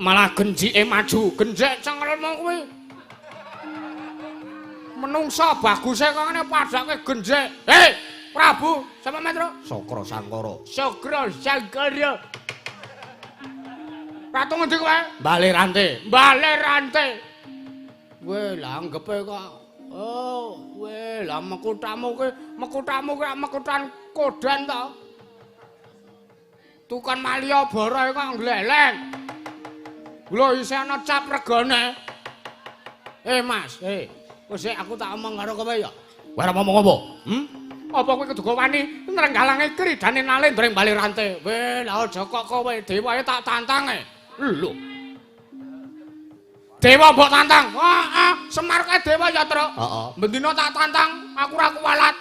Malah genjike maju, genjek cengelmu kuwi. Menungsa baguse kok ngene padake genjek. Hei, Prabu, sapa Metro? Sokro Sangkara. Sokro Sangkara. Ratu ngendi kowe? Bale Rante. Bale Rante. Weh, lah anggepe kok. Oh, weh, lah mekutamu kuwi, mekutamu kuwi mekutan kodan to. Tukon Malioboro kok ngleleng. Lho isih ana cap regane. Eh Mas, eh, wis aku tak omong karo kowe ya. Kowe arep ngomong apa? Hmm? Apa kowe keduga wani nrenggalange kridane Nalendra ing Bale Rante? Weh, lah aja kok kowe dewae tak tantang e. Lho. Dewa mbok tantang. Heeh, Semar kae dewa ya, Truk. Heeh. Bendina tak tantang, aku ora kuwalat.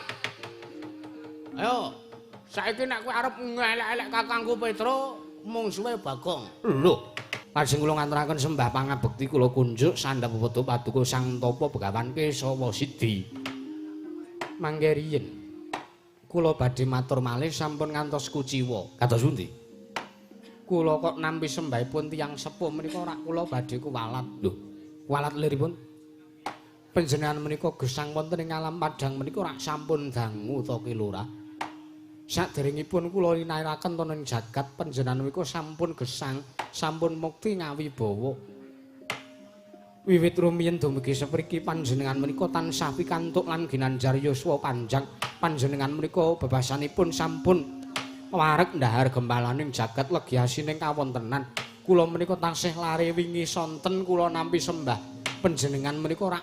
Ayo. Saiki nek kowe arep ngelek-elek kakangku Petro, mungsuhe Bagong. Lho. Lajeng kula ngaturaken sembah pangabekti kula kunjuk sandhap pepetu paduka Sang Tapa Begawan Kesawa Sidi. Mangke riyin kula badhe matur malih sampun ngantos kuciwa. Kados pundi? Kula kok nampi sembahipun tiyang sepuh menika ora kula badhe kuwalat. Lho, kuwalat liripun? Panjenengan menika gesang wonten ing alam padhang menika ora sampun dangu to Ki Lurah. Saderengipun kula linarakaken wonten ing jagat panjenengan menika sampun gesang, sampun mukti ngawibawa. Wiwit rumiyin dumugi sepriki panjenengan menika tansah pikantuk lan ginanjar yuswa panjang. Panjenengan menika bebasanipun sampun wareg ndahar gembalaning jagat legi asining kawontenan. Kula menika tansih lare wingi sonten kula nampi sembah panjenengan menika ora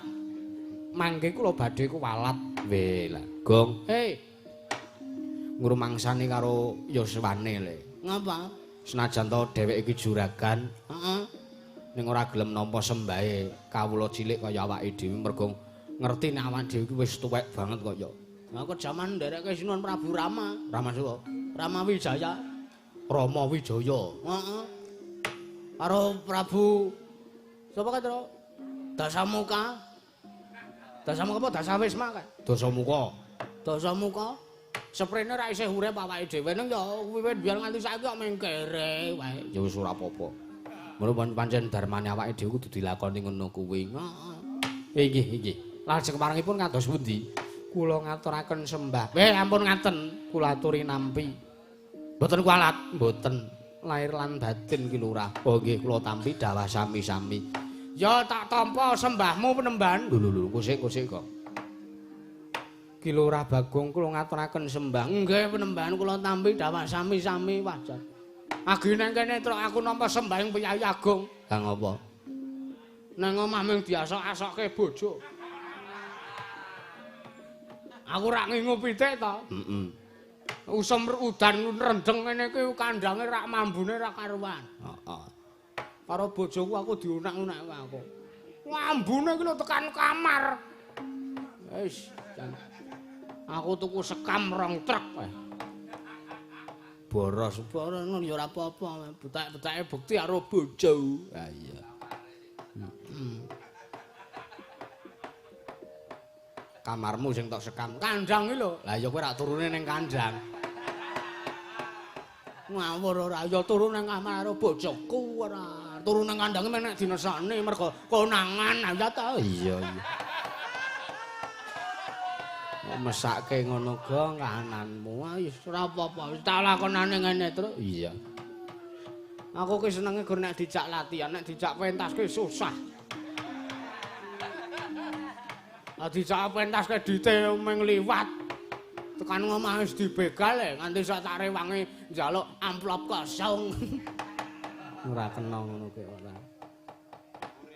mangke kula badhe kuwalat. Weh lah, Gong. Hei. Ngrumangsani karo yuswane le. Ngapa? Senajan to dheweke iki juragan, Heeh. ning ora gelem nampa sembahe kawula cilik kaya awake dhewe mergo ngerti nek awake dhewe iki wis tuwek banget kok ya. Aku jaman ndereke Sinuwun Prabu Rama, Rama sapa? Rama Wijaya. Rama Wijaya. Heeh. Karo Prabu sapa kae, Tru? Dasamuka. Dasamuka apa Dasawisma kae? Dasamuka. Dasamuka. Seprene ra isih urip awake dhewe ning ya wiwit biyen nganti saiki kok mengkere wae. Ya wis ora apa-apa. Mula pancen darmane awake dhewe kudu dilakoni ngono kuwi. Heeh. Inggih, inggih. Lajeng keparengipun kados pundi? Kula ngaturaken sembah. Weh, ampun ngaten, kula aturi nampi. Mboten kualat, mboten. Lahir lan batin Ki Lurah. Oh nggih, kula tampi dawah sami-sami. Ya tak tampa sembahmu penemban. Lho lho lho, kusik-kusik kok. Ki Lurah Bagong kula ngaturaken sembah. Nggih penemban kula tampi dawah sami-sami wajar. Agi nang kene truk aku nampa sembah ing Priyayi Agung. Kang apa? Nang omah mung diasok-asokke bojo. Aku rak ngingu pitik to. Heeh. Usum udan rendeng ngene iki kandange rak mambune rak karuan. Heeh. Karo bojoku aku diunak-unak aku. Mambune iki lho tekan kamar. Wis, aku tuku sekam rong truk. Boros, boros ngono ya ora apa-apa. Betak-betake bukti karo bojo. Ha iya. Kamarmu sing tok sekam. Kandang iki lho. Lah ya kowe rak turune ning kandang. Ngawur ora ya turu nang kamar karo bojoku ora. Turu nang kandang nek dinesakne mergo konangan ya ta. Iya iya. Kok mesake ngono gong kahananmu. Wis ora apa-apa. Wis tak lakonane ngene terus. Iya. Aku ki senenge gur nek dijak latihan, nek dijak pentas ki susah. Lah dijak pentas ke dite mung liwat. Tekan omah wis dibegal e nganti sak tak rewangi njaluk amplop kosong. Ora kena ngono ki ora.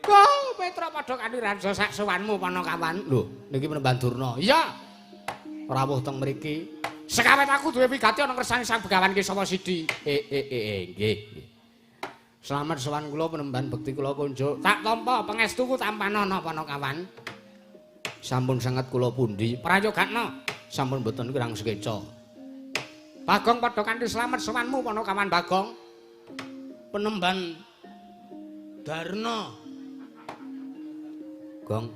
Go, Petra padha kanthi raja sak sowanmu Panakawan. Lho, niki Penemban Durna. Iya. Rawuh teng mriki. Sekawet aku duwe wigati ana ngersane Sang Begawan Kesawa Sidi. Nggih. Slamet sowan kula Penemban bekti kula kunjuk. Tak tampa pangestuku tampanana Panakawan. Sampun sanget kula pundi? Prayogakna. Sampun mboten kirang sekeca. Bagong padha kanthi slamet sowanmu Panakawan Bagong. Penemban Darna. Gong,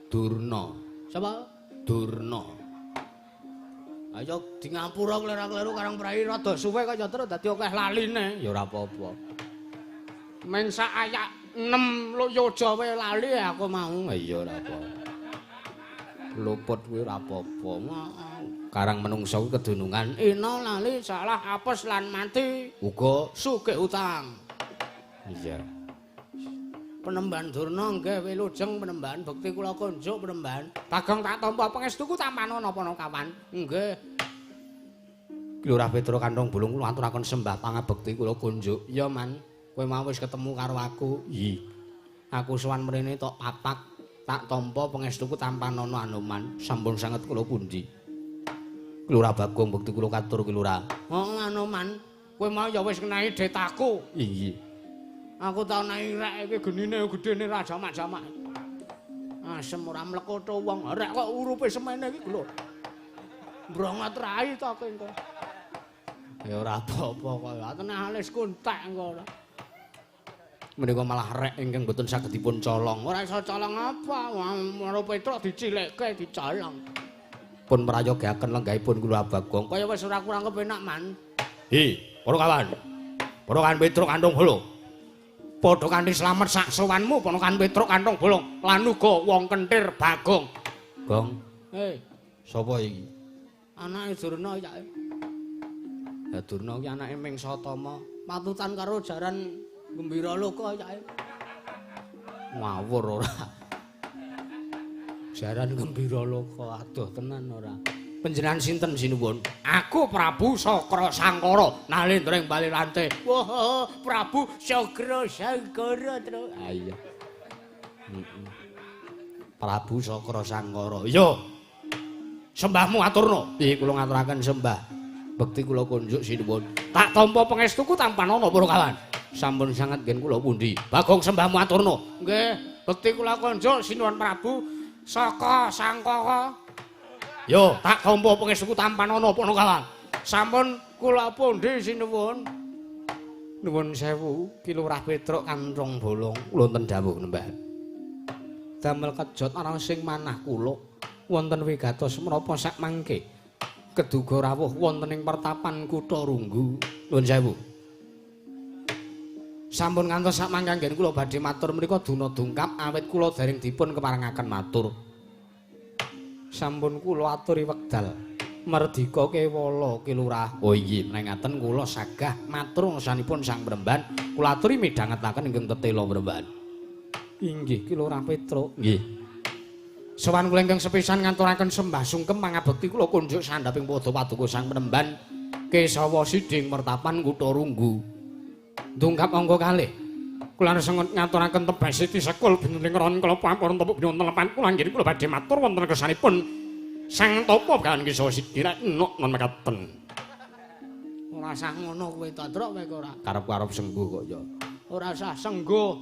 Durna. Sapa? Durna. Ayo di ngapura klera-kleru karang prai rada suwe kaya terus dadi akeh laline. Ya ora apa-apa. Men sak ayak 6 yoja wae lali aku mau. Iya ora apa. Luput kuwi ora apa-apa. Karang menungsa kuwi kedunungan. Ina lali salah apes lan mati. Uga sugih utang. Iya. Penemban Durna nggih wilujeng penemban bekti kula kunjuk penemban. Bagong tak tampa pangestuku tampano napa kawan. Nggih. Ki Lurah Petruk Kantong Bolong kula aturaken sembah pangabekti kula kunjuk. Iya Man, kowe mau wis ketemu karo aku. Iya. Aku sowan mrene tok papak tak tampa pangestuku tampanana Anoman. Sampun sanget kula pundi. Lurah Bagong bekti kula katur ki Lurah. Oh Anoman, kowe mau ya wis ngenahi detaku. Iya. Aku tau naik rek iki genine gedene ra jamak-jamak. Asem ora mlekotho wong. Rek kok urupe semene iki lho. Mbrongot rai to kowe engko. Ya ora apa-apa kok. Tenah alis kuntek engko ora. Menika malah rek ingkang mboten saged dipun colong. Ora iso colong apa? Wong Petruk dicilikke dicolong. Pun prayogaken lenggahipun kula Bagong. Kaya wis ora kurang kepenak Man. Hi, para kawan. Para kawan Petruk Kantong Bolong. Padha kanthi slamet sak sowanmu ponakan Petruk Kantong Bolong lan uga wong kentir Bagong. Gong. Hei, sapa iki? Anake Durna ya. Ya Durna ki anake Mingsatama, patutan karo jaran Gembira Loka ya. Ngawur ora. Jaran Gembira Loka adoh tenan ora. Panjenengan sinten sinuwun? Aku Prabu Sakra Sangkara, nalendra ing bali lante. Wah, Prabu Sakra Sangkara, Tru. Ah iya. Prabu Sakra Sangkara. Iya. Sembahmu aturna. Piye kula ngaturaken sembah. Bekti kula kunjuk sinuwun. Tak tampa pangestuku tampanana para kawan. Sampun sanget ngen kula pundi. Bagong sembahmu aturna. Nggih, bekti kula kunjuk sinuwun Prabu Sakra Sangkara. Yo, tak tampa pangestuku tampanana para kawan. Sampun kula pundi sinuwun. Nuwun sewu, Ki Lurah Petruk Kantong Bolong, wonten dawuh nembah. Damel kejot ana sing manah kula wonten wigatos menapa sak mangke keduga rawuh wonten ing pertapan kutha Runggu. Nuwun sewu. Sampun ngantos sak mangke anggen kula badhe matur menika duna dungkap awit kula dereng dipun keparengaken matur. Sampun kula aturi wekdal merdika kewala Ki Lurah. Oh iya, menawi ngaten kula sagah matur ngersanipun Sang Premban, kula aturi midhangetaken ingkang tetela Premban. Inggih Ki Lurah Petruk. Nggih. Sowan kula ingkang sepisan ngaturaken sembah sungkem pangabekti kula kunjuk sandhaping padha paduka Sang Premban Kesawa Siding mertapan kutha Runggu. Dungkap angka kalih. Kula ngaturaken tebas siti sekul binuling ron kula pampun tepuk wonten lepan kula nggih kula badhe matur wonten kersanipun Sang Tapa Begawan Kesawa Sidi rek nok non mekaten. Ora sah ngono kowe to, Truk, kowe ora. Karep-karep sengguh kok ya. Ora sah sengguh.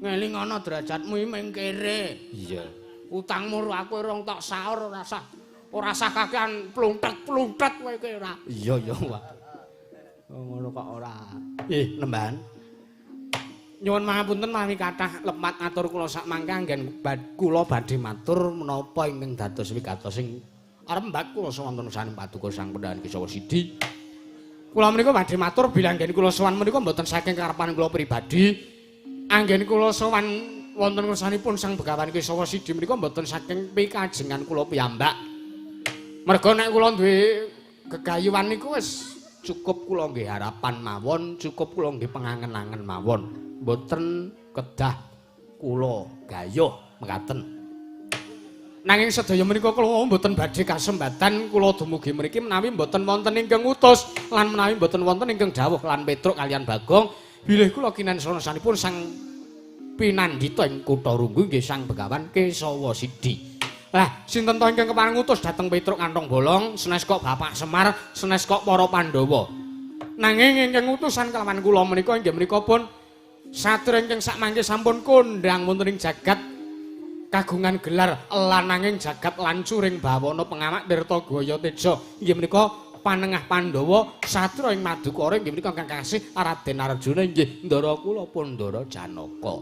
Ngelingono derajatmu iki ming kere. Iya. Utangmu aku rong tok saur ora sah. Ora sah kakean pluntet-pluntet kowe iki ora. Iya ya, Pak. Ngono kok ora. Ih, nembahan. Nyuwun mahapunten mawi kathah lepat atur kula sak mangke anggen kula badhe matur menapa ingkang dados wigatos sing arembak kula wonten saning paduka Sang Pendhawan Kesawa Sidi. Kula menika badhe matur bilih anggen kula sowan menika mboten saking karepan kula pribadi. Anggen kula sowan wonten ngersanipun Sang Begawan Kesawa Sidi menika mboten saking pikajengan kula piyambak. Merga nek kula duwe gegayuhan niku wis cukup kula nggih harapan mawon, cukup kula nggih pengangen-angen mawon. Mboten kedah kula gayuh mekaten. Nanging sedaya menika kula mboten badhe kasembatan kula dumugi mriki menawi mboten wonten ingkang ngutus lan menawi mboten wonten ingkang dawuh lan Petruk kaliyan Bagong bilih kula kinansanipun Sang Pinandhita ing kutha Runggu nggih Sang Begawan Kesawa Sidi. Lah sinten to ingkang kepareng ngutus dhateng Petruk Kantong Bolong senes kok Bapak Semar senes kok para Pandhawa. Nanging ingkang ngutusan kelawan kula menika inggih menika pun satria ingkang sakmangke sampun kondhang wonten ing jagat kagungan gelar lananging jagat lancuring bawana pengamak Tirta Gaya Teja inggih menika panengah Pandhawa satria ing Madukara inggih menika ingkang kasih Raden Arjuna inggih ndara kula pun Ndara Janaka.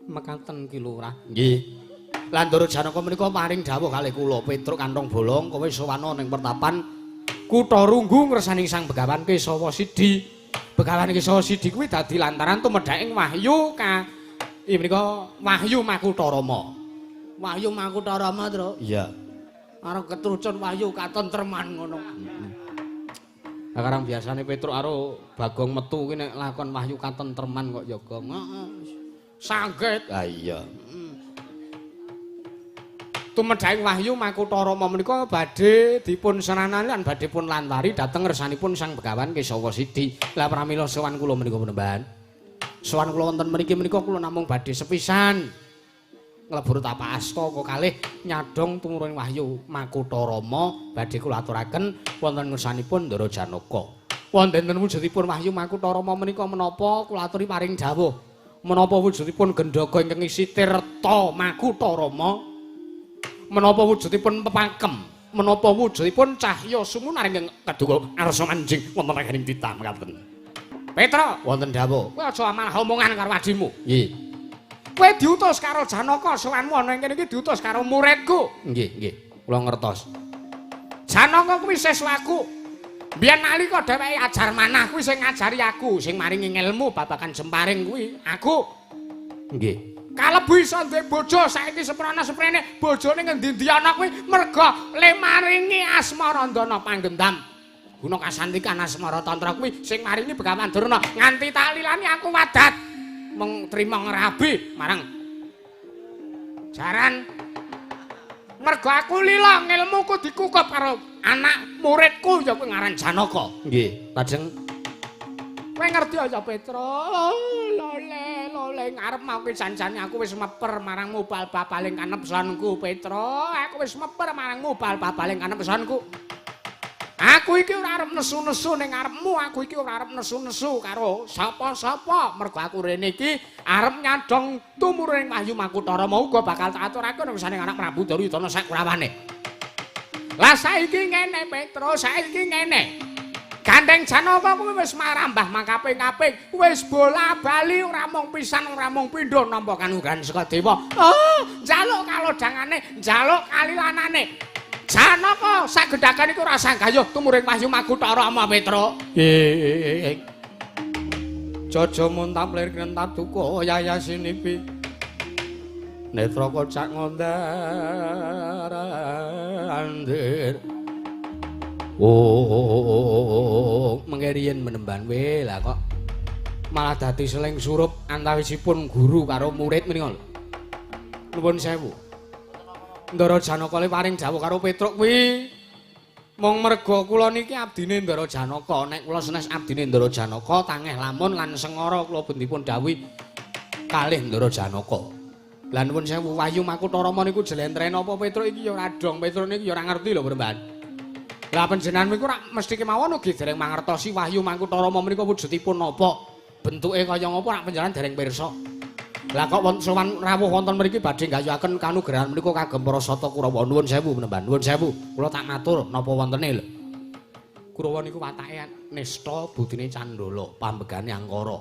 Mekaten Ki Lurah. Nggih. Lan Ndara Janaka menika paring dawuh kalih kula Petruk Kantong Bolong kowe sowana ning pertapan kutha Runggu ngresaning Sang Begawan Kesawa Sidi. Begawan Kesawa Sidi kuwi dadi lantaran tumedhaking wahyu ka menika Wahyu Makutharama. Wahyu Makutharama, Tru. Iya. Arep ketrucun wahyu katentreman ngono. Lah karang biasane Petruk karo Bagong metu kuwi nek lakon wahyu katentreman kok ya, Gong. Heeh. Sangget. Ha iya. Tumedhaking wahyu Makutharama menika badhe dipun sranani lan badhe pun lantari dhateng ngersanipun Sang Begawan Kesawa Sidi. Lah pramila sowan kula menika Panembahan. Sowan kula wonten mriki menika kula namung badhe sepisan nglebur tapak asta kok kalih nyadhong tumurun wahyu Makutharama badhe kula aturaken wonten ngersanipun Ndara Janaka. Wonten wujudipun wahyu Makutharama menika menapa kula aturi paring dawuh. Menapa wujudipun gendhaga ingkang isi tirta Makutharama? Menapa wujudipun pepakem, menapa wujudipun cahya sumunar ingkang kaduga arsa manjing wonten raganing titah mekaten. Petruk, wonten dawuh. Kowe aja malah omongan karo adimu. Nggih. Kowe diutus karo Janaka, sowanmu ana ing kene iki diutus karo muridku. Nggih, nggih. Kula ngertos. Janaka kuwi siswaku. Biyen nalika dheweke ajar manah kuwi sing ngajari aku, sing maringi ngelmu babagan jemparing kuwi aku. Nggih. Kalebu iso duwe bojo saiki seprana seprene bojone ngendi-endi ana kuwi merga le maringi asmarandana panggendam guna kasantikan asmara tantra kuwi sing maringi Begawan Durna nganti tak lilani aku wadat mung trima ngrabi marang jaran merga aku lila ngelmuku dikukup karo anak muridku ya kuwi ngaran Janaka. Nggih, lajeng kowe ngerti ya Petruk, lole lole ngarep mau ki jan-jane aku wis meper marangmu bal babaling kanepsanku Petruk, aku wis meper marangmu bal babaling kanepsanku. Aku iki ora arep nesu-nesu ning ngarepmu, aku iki ora arep nesu-nesu karo sapa-sapa, mergo aku rene iki arep nyadhong tumurune wahyu Makutharama uga bakal tak aturake nang sane anak Prabu Duryudana sakurawane. Lah saiki ngene Petruk, saiki ngene. Gandeng Janaka kuwi wis marambah makaping-kaping, wis bola-bali ora mung pisan ora mung pindho nampa kanugrahan saka dewa. Oh, njaluk kalodhangane, njaluk kalilanane. Janaka sagendhagan iku ora sanggayuh tumuring wahyu Makutharama Petruk. Nggih. Jaja muntap lir krentat duka yayasinipi. Netra kocak ngondar andir. Oh, mengke riyen menemban we lah kok malah dadi seling surup antawisipun guru karo murid menika lho. Nuwun sewu. Ndara Janaka le paring dawuh karo Petruk kuwi mung merga kula niki abdine Ndara Janaka. Nek kula senes abdine Ndara Janaka tangeh lamun lan sengara kula dipun dawuhi kalih Ndara Janaka. Lah nuwun sewu wahyu Makutharama niku jlentrehne apa Petruk iki ya ora dong, Petruk niki ya ora ngerti lho Bremban. Lah panjenengan niku rak mesti kemawon ugi dereng mangertosi wahyu Makutharama menika wujudipun napa, bentuke kaya ngapa rak panjenengan dereng pirsa. Lah kok wonten sowan rawuh wonten mriki badhe nggayuhaken kanugrahan menika kagem para sata Kurawa. Nuwun sewu Panembahan, nuwun sewu. Kula tak matur napa wontene lho. Kurawa niku watake nista budine candala, pambegane angkara.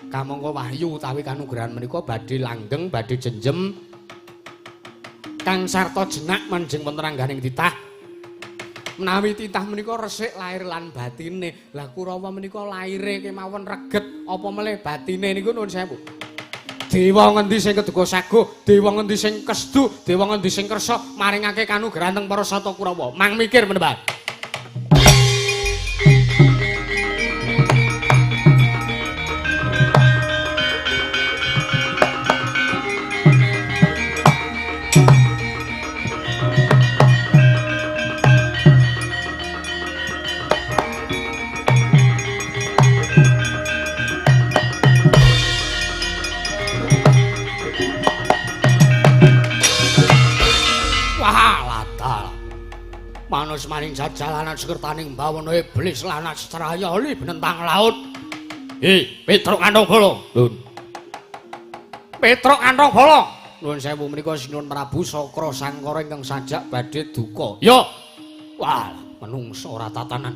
Kamangka wahyu utawi kanugrahan menika badhe langgeng, badhe jenjem kang sarta jenak manjing wonten rangganing titah. Menawi titah menika resik lahir lan batine. Lah Kurawa menika laire kemawon reget apa melih batine niku nuwun sewu. Dewa ngendi sing keduga saguh, dewa ngendi sing kesdu, dewa ngendi sing kersa maringake kanugrahan teng para sata Kurawa. Mang mikir menembah. Manus maning jajalanan sekertaning bawana iblis lan astrayali benentang laut. Hi, Petruk kantong bolong. Nun. Petruk kantong bolong. Nuwun sewu menika Sinuwun Prabu Sakra Sangkara ingkang sajak badhe duka. Ya. Wah, menungsa ora tatanan.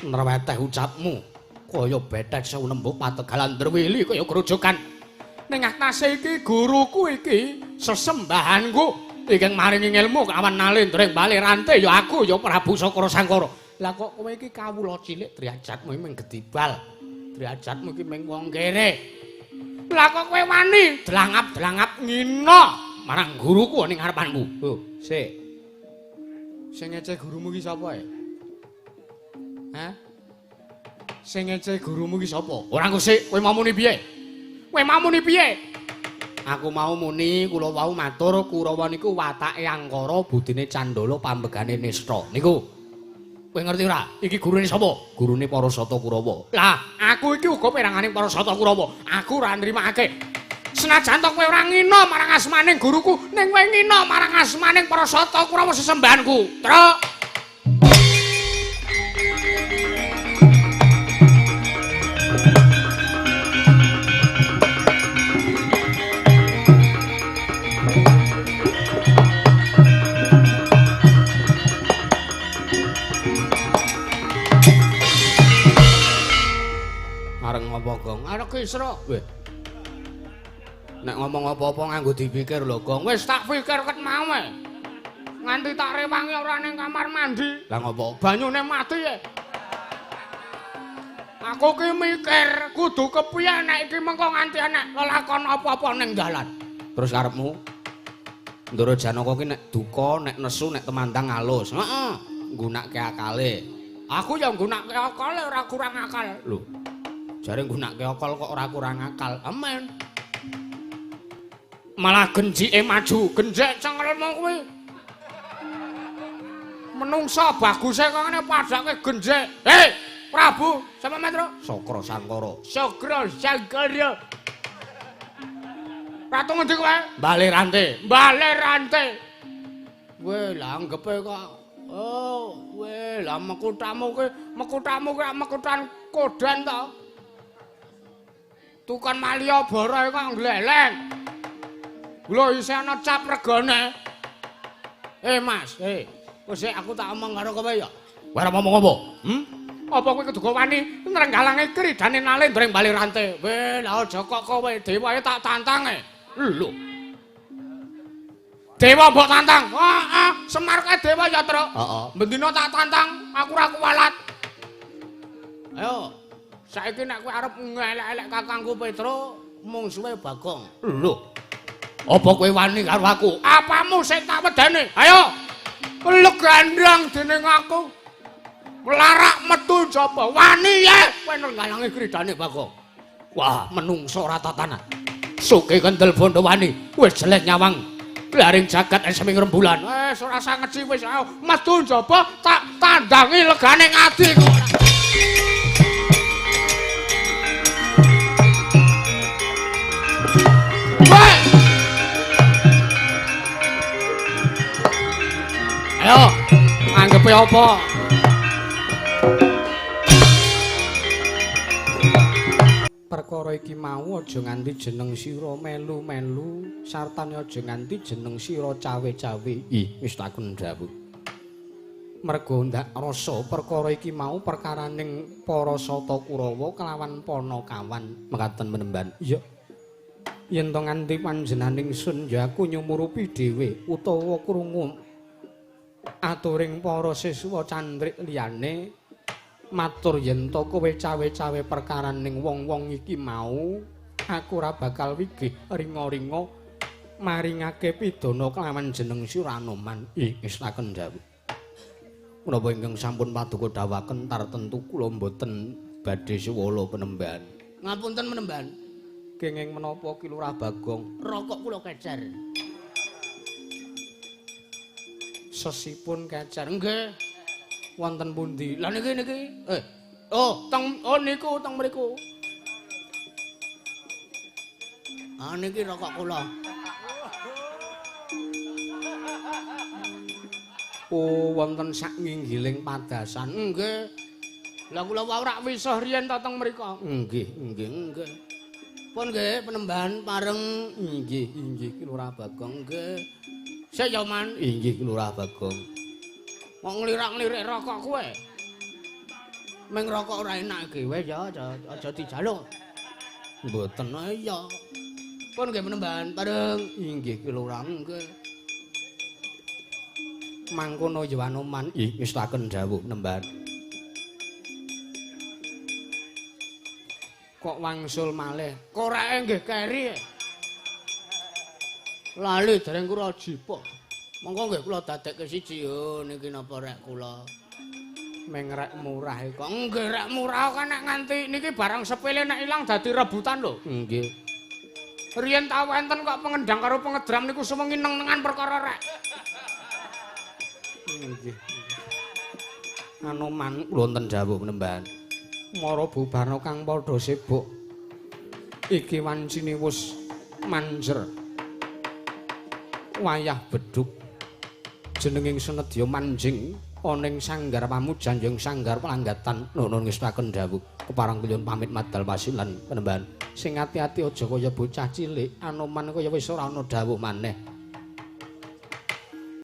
Nreweteh ucapmu kaya betet sewu nembuk pategalan drwili kaya grojogan. Ning atase iki guruku iki sesembahanku. Ingkang maringi ngelmu kawan nalendra ing bali rante ya aku ya Prabu Sakra Sangkara. Lah kok kowe iki kawula cilik derajatmu mung gedibal. Derajatmu iki mung wong kere. Lah kok kowe wani dlangap-dlangap ngina marang guruku ning ngarepanku. Lho, sik. Sing ngece gurumu iki sapa e? Hah? Sing ngece gurumu iki sapa? Ora engko sik, kowe mau muni piye? Kowe mau muni piye? Aku mau muni kula wau matur Kurawa niku watake angkara budine Candala pambegane nista. Niku. Kowe ngerti ora? Iki gurune sapa? Gurune para Sata Kurawa. Lah, aku iki uga peranganing para Sata Kurawa. Aku ora nrimakake. Senajan to kowe ora ngina marang asmaning guruku, ning kowe ngina marang asmaning para Sata Kurawa sesembahanku. Truk. Apa Gong? Arep kisra. Weh. Nek ngomong apa-apa nganggo dipikir lho, Gong. Wis tak pikir ket mau e. Nganti tak rewangi ora ning kamar mandi. Lah ngopo? Banyune mati e. Aku ki mikir kudu kepiye nek iki mengko nganti enek lelakon apa-apa ning dalan. Terus karepmu? Ndara Janaka ki nek duka, nek nesu, nek temandang alus. Heeh. Nggunakake akale. Aku ya nggunakake akale ora kurang akal. Lho. Jare nggunakake akal kok ora kurang akal. Amen. Malah genjike maju, genjek cengelmu kuwi. Menungsa baguse kok ngene padake genjek. Hei, Prabu, sapa Metro? Sakra Sangkara. Sakra Sangkara. Ratu ngendi kowe? Bale Rante. Bale Rante. Weh, lah anggepe kok. Oh, weh, lah mekutamu kuwi, mekutamu kuwi mekutan kodan to. Tukang Malioboro kok ngleleng. Lho isih ana cap regane. Eh Mas, wis aku tak omong karo kowe ya. Kowe arep ngomong apa? Hmm? Apa kowe kudu wani nrenggalange kridane Nalendra ing Bale Rante? Weh, lah aja kok kowe dewae tak tantang e. Lho. Dewa mbok tantang. Heeh, Semar kae dewa ya, Truk. Heeh. Bendina tak tantang, aku ora kuwalat. Ayo. Saiki nek kowe arep ngelek-elek kakangku Petro, mungsuhe Bagong. Lho. Apa kowe wani karo aku? Apamu sing tak wedeni? Ayo. Legandang dening aku. Mlarak metu jaba. Wani ye kowe nenggalangi kridane Bagong. Wah, menungso ora tatanan. Suke kendel bondo wani, wis jelek nyawang. Glaring jagat eseming rembulan. Wis ora usah ngeci wis ayo metu jaba tak tandangi legane ngadi kok. Ayo, anggepe apa? Perkara iki mau aja nganti jeneng sira melu-melu, sartane aja nganti jeneng sira cawe-cawe. Ih, wis tak kendhawuh. Mergo ndak rasa perkara iki mau perkaraning para Sata Kurawa kelawan Panakawan. Mekaten menemban. Iya. Yen to nganti panjenenganing sun ya aku nyumurupi dhewe utawa krungu aturing para siswa candrik liyane matur yen to kowe cawe-cawe perkaraning wong-wong iki mau aku ora bakal wigih ringa-ringa maringake pidana kelawan jeneng sira Anoman. Ih, wis tak kendhawuh. Menapa ingkang sampun paduka dawuhaken tartentu kula mboten badhe suwala penemban. Ngapunten penemban. Kenging menapa Ki Lurah Bagong? Rokok kula kecer. Sesipun kecer. Nggih. Wonten pundi? Lah niki niki. Oh, teng oh niku teng mriku. Ah niki rokok kula. Oh, wonten sak nginggiling padasan. Nggih. Lah kula wau rak wisuh riyen to teng mriku. Nggih, nggih, nggih. Pun nggih penemban pareng. Nggih, nggih Ki Lurah Bagong. Nggih. Sik ya, Man. Inggih Ki Lurah Bagong. Kok nglirak-lirik rokok kowe? Ming rokok ora enak iki wis ya, aja dijaluk. Mboten iya. Pun nggih penemban pareng. Inggih Ki Lurah. Nggih. Mangkono ya Anoman. Ih, wis tak kendhawuh penemban. Kok wangsul malih. Koreke nggih keri. Lali dereng kula jipuk. Monggo nggih kula dadekke siji yo niki napa rek kula. Meng rek murah kok. Nggih rek murah kan nek nganti niki barang sepele nek ilang dadi rebutan lho. Nggih. Riyen tau enten kok pengendang karo pengedram niku sewengi neng-nengan perkara rek. Nggih. Anoman wonten dawuh penembahan. Mara bubarna kang padha sibuk. Iki wancine wis manjer. Wayah bedhug. Jenenging senedya manjing ana ing sanggar pamujan yang sanggar palanggatan nuwun ngestaken dawuh. Kepareng kula pamit madal pasilan penembahan. Sing ati-ati aja kaya bocah cilik, Anoman kaya wis ora ana dawuh maneh.